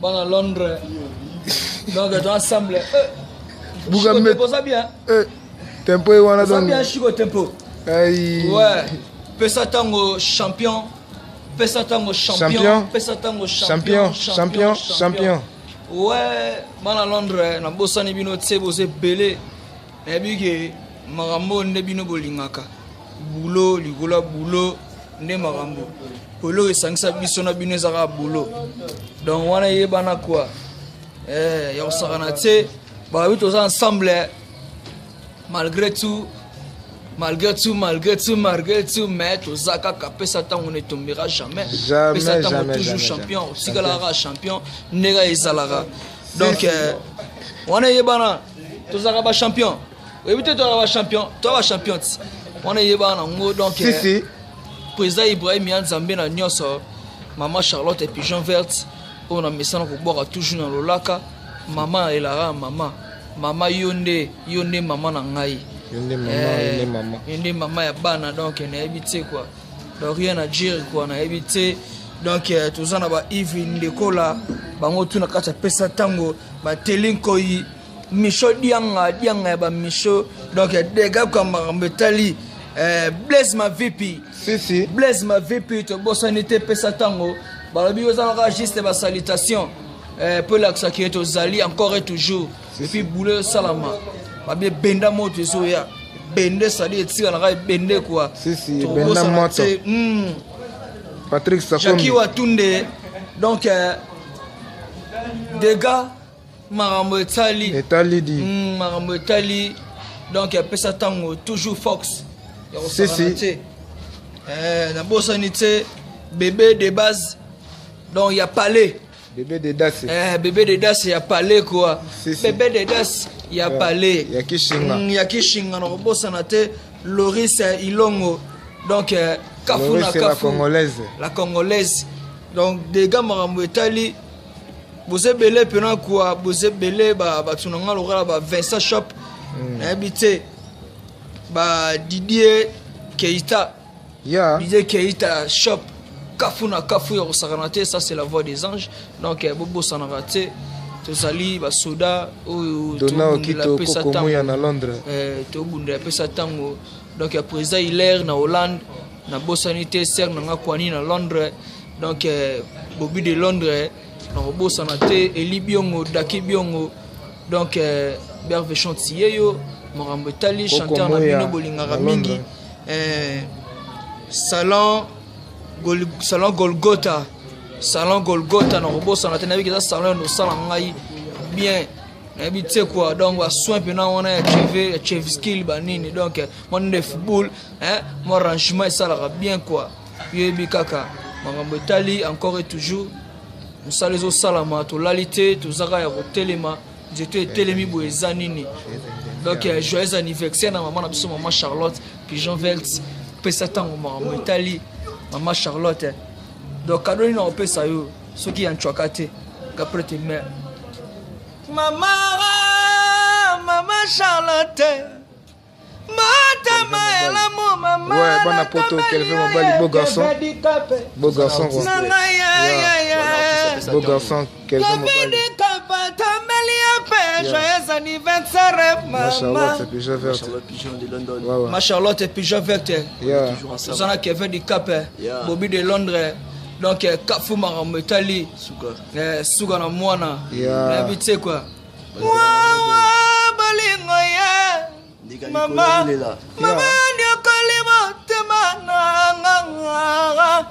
Bana Londres. Donc toza ensemble. Eh, Buka Chico met- Tempo, oza bien. Eh, tempo ye wana Oza donc bien Chico Tempo. Aïe. Ouais. Pesa tango champion. Pesa tango champion. Champion. Pesa tango champion. Champion, champion, champion. Ouais, bana Londres, nabosani bino tse boza ebele. Nayebi ke makambo oyo nde bino bolingaka. Boulot, likolo ya boulot nde makambo. Eloko esangisa biso na bino ezaka boulot. Donc wana eyebana quoi. Eh, ya kosakana te. Balobi toza ensemble malgré tout malgré tout malgré tout malgré tout mais toza kaka pesa ntango ne tombera jamais. Jamais, pesa ntango jamais, toujours jamais, champion jamais. otikalaka kaka champion ndenge ezalaka donc eh, wana eyebana tozalaka bachampion oyebi te tozalaka bachampion toza bachampion ti wana eyebana nango donc Si eh, si. président Ibrahim ya Nzambe na nyonso mama Charlotte Pigeon Verte oyo na mesana kobwaka toujours na lolaka mama elaka mama mama yo nde yo nde mama na ngai Yo nde mama, Eh, yo nde mama. yo nde mama ya bana donc nayebi te quoi donc rien à dire quoi nayebi te donc eh, toza na ba Yves Ndekola bango tu na kati ya pesa ntango bateli nkoi Micho Dianga Dianga ya ba Micho donc eh, dega kwa makambo etali eh, Blaise Mavipi Si si. Blaise Mavipi tobosani te pesa ntango balobi oza kaka juste basalutation eh, mpo elakisaki ye tozali encore et toujours Si, et puis boulot esalama babi ebenda moto ezoya ebende sadi etikalaka ebende kua Si, si, ebenda moto. Patrick Jackie Sakombi. Watunde donc eh, dega makambo etali Etali di. Makambo etali donc apesa ntango toujours fox ya Si, kosakana si. te Eh, nabosani te bébé de base donc ya palais Bébé de Das. eh, bébé de das ya palais quoi Si, si. bébé de das ya Ouais, palais ya Kishinga. Ya kishinga nakobosana te Loris eh, Ilongo donc eh, kafu Loris, na c'est la kafu Congolaise. la Congolaise donc dega makambo etali boza ebele mpena kua boza ebele bato na nga lokola ba Vincent Shop nayebi te ba Didier Keita Ya. Didier Keita Shop kafu na kafu ya kosakana te ça c'est la voix des anges donc eh, bobosanaka te tozali basoda oyo Dona tobundela Okito pesa Koko ntango. Muya na Londres. Eh, tobundela pesa ntango donc ya président Hilaire na Hollande nabosani te ser na nga kwani na Londres donc eh, Bobby de Londres nakobosana te Eli Biongo Daki Biongo donc eh, Berve Chantier yo makambo etali Koko chanteur na Moya bino bolingaka na mingi Londres. eh, salon Gol, salon Golgotha salon Golgotha nakobosana te nayebi eza salon ya nosala ngai bien nayebi te quoi donc basoin mpena wana ya cheve ya chevskill banini donc eh, mwa nde football hein, mwa arrangement esalaka bien quoi yoyebi kaka makambo etali encore et toujours mosala ezosalama tolali te tozaka ya kotelema nzete etelemi boye eza nini donc eh, joyeux anniversaire na mama na biso mama Charlotte Pigeon Verte pesa ntango makambo etali mama Charlotte eh. Donc kado nini nakopesa yo soki ya ncwaka te kaprete mare mama mama Charlotte motema elamu mama Ouais, bana poto, Kelvin Mobali, beau garçon. Beau garçon quoi. na ngai Yeah. Beau garçon, Kelvin Mobali. Yeah. Joyeux anniversaire Ma mama Charlotte, Pigeon Verte. Charlotte Pigeon de London. Ouais, ouais. Ma Charlotte Pigeon Verte Yeah. Toujours ensemble. toza na Kevin du Cap eh, Yeah. Bobby de Londres donc eh, kafu makambo etali Suka. eh, suka na mwana Yeah. nayebi te kua wawa bolingo ye Ndeka mama likolo lela. mama nyokoli motema na nga Mawa.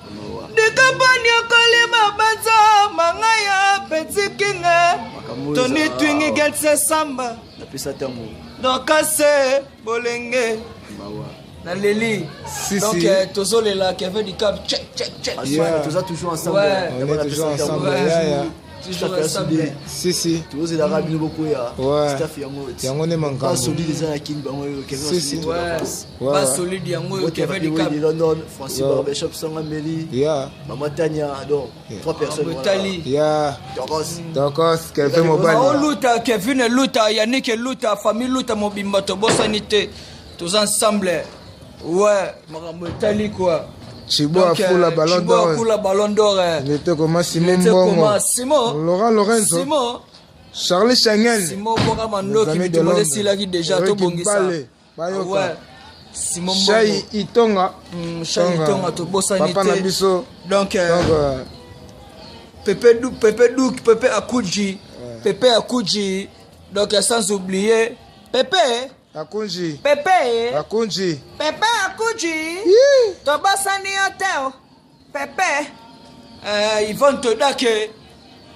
ndikapa nyokoli mabanza manga ya petit kinge Makambo toni eza- twingi gelse samba Napesa ntango. dokase bolenge Mawa. naleli Si, donc si. eh, tozolela Kevin du Cap check check check Yeah. Toza toujours ensemble. Ouais. On est toujours ensemble. Ouais. Yeah, yeah. toujours Staff ya ensemble soudé. Si si. tozelaka bino bokoya Ouais. staff yango Yango nde makambo. basolide eza na kini bango oyo Kevin Si, si. Asudi, ouais France. Ouais, ba ouais. solide yango oyo Bote Kevin du Papi Cap de London, Francis Ouais. Barbershop, Sanga Meli, Yeah. Maman Tania, donc trois personnes. Makambo etali Yeah. Torres. Dokos, Kelvin Mobali. oluta Kevin eluta Yannick eluta famille luta mobimba tobosani te toza ensemble ouais makambo etali quoi Chibo Afula Ballon d'Or. Chibo Afula Ballon d'Or. Il était comment Simon Mbongo. Simon. Laurent Lorenzo. Simon. Charlie Chanel. Simon Boka Mandoki bitumba esilaki déjà tobongisa. Ouais. Simon Shai Itonga. Shai Itonga tobosani te. Papa na biso. Donc, Pepe Douk, Pepe Douk, Pepe Akuji. Pepe Akuji. Donc sans oublier Pepe. Akunji. Pepe. Akunji. Pepe Akuji. Tobosani yo te. Pepe. Yvonne Todake.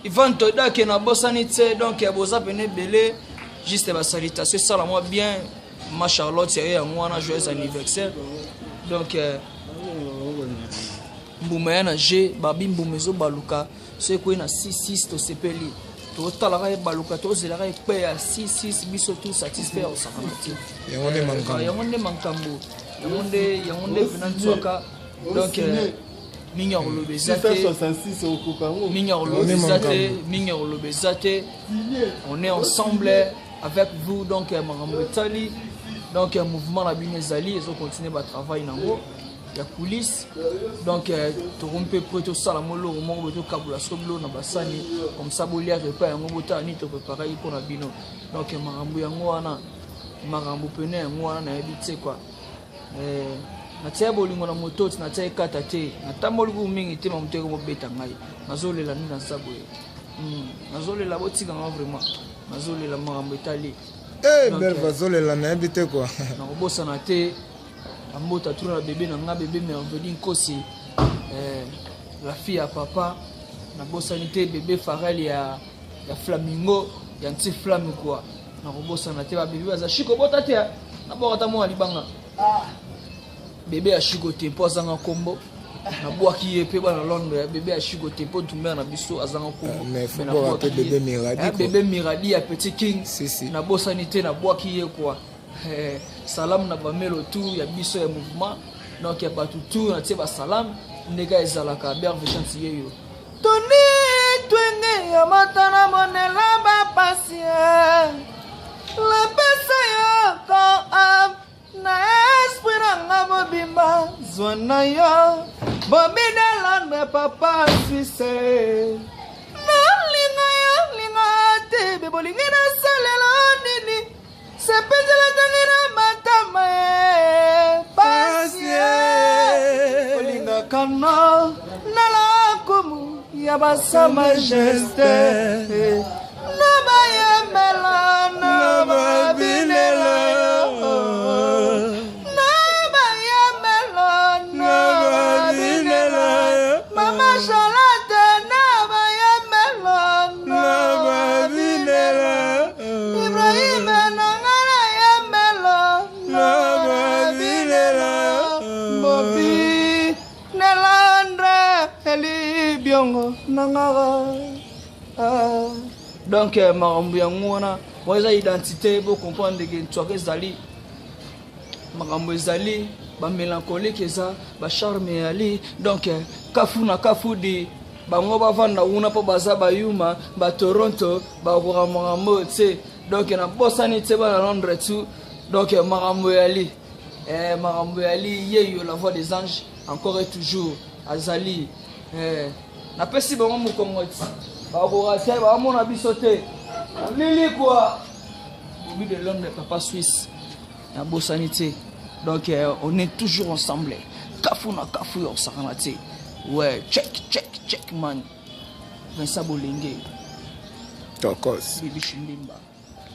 Yvonne Todake nabosani te. Donc boza pene ebele. Juste ba salutation esala mwa bien. Ma Charlotte ya yango wana joyeux anniversaire. Donc mbuma ya na G babi mbuma ezobaluka so ekoyi na 6 6 tosepeli totalaka ebaluka tozelaka ekpeya 6 6 biso tout satisfait osakana te. Yango nde makambo. Yango nde makambo. Yango nde pena ntswaka. Donc mingi ya koloba eza te. Mingi ya koloba eza te. Mingi ya koloba eza te. On est ensemble avec vous. Donc makambo etali. Donc mouvement na bino ezali ezocontinue batravail nango ya coulisse. Donc tokomi mpe prêt tosala moloko moko boye tokabola siko biloko na basani comme ça bolia repas yango botala nini topreparaki mpona bino. Donc makambo yango wana, makambo pene yango wana nayebi te quoi. Natia bolingo na moto ti natia ekata te, natamboli kuku mingi te, mamoto eko mobeta ngai, nazolela nde naza boye. Nazolela botika nga vraiment, nazolela makambo etali. Belle bazolela nayebi te quoi. Nakobosana te ambota tro na bébé na nga, bébé Mervedi Nkosi, la fille ya papa. Nabosani te bébé Farel ya Flamingo ya nti flamme quoi. Nakobosana te babébé baza Shiko bota te, naboka ta mwana libanga. Bébé ya Shiko te mpo azanga kombo. Nabwaki ye mpe bana Londres ya bébé ya Shiko te mpo tumber na biso azanga kombo. Mais faut boire pe bébé Miradi quoi. Bébé Miradi ya Petit King. Si si. Nabosani te nabwaki ye quoi. Salam na bamelo tout ya biso ya mouvement. Donc ya bato tout na tie ba salam ndeka ezalaka berve chance yeyo. Toni twenge ya matana monela ba patient. La pesa yo ko am na esprit na mobimba zwana yo. Bobina lande papa Suisse. Na linga yo linga te bebo linga na salela nini. Sepezela tangi na matama patient. Olinga kana na la kumu ya basa majesté. Na bayemela na babinela. Na bayemela na babinela. Mama Charlotte na bayemela na babinela. Ibrahim na ngala yemela na babinela. Bobi Nelandre Eli Biongo na ngara. Donc makambo yango wana mo eza identité bo comprendre que ntswaka ezali makambo ezali ba mélancolique eza ba charme eyali. Donc kafu na kafudi bango bavanda kuna mpo baza bayuma ba Toronto bakoka makambo te. Donc na bosani te bana Londres tout. Donc makambo eyali, makambo eyali yeyo la voix des anges encore et toujours azali. Napesi bango mokongo ti bakoka te, bamona biso te lili quoi. Bobi de Londres papa Suisse na bosani te. Donc on est toujours ensemble. Kafu na kafu yo sakana te. Ouais, check check check man. Vincent Bolenge. Tokos. Bibi Chimbimba.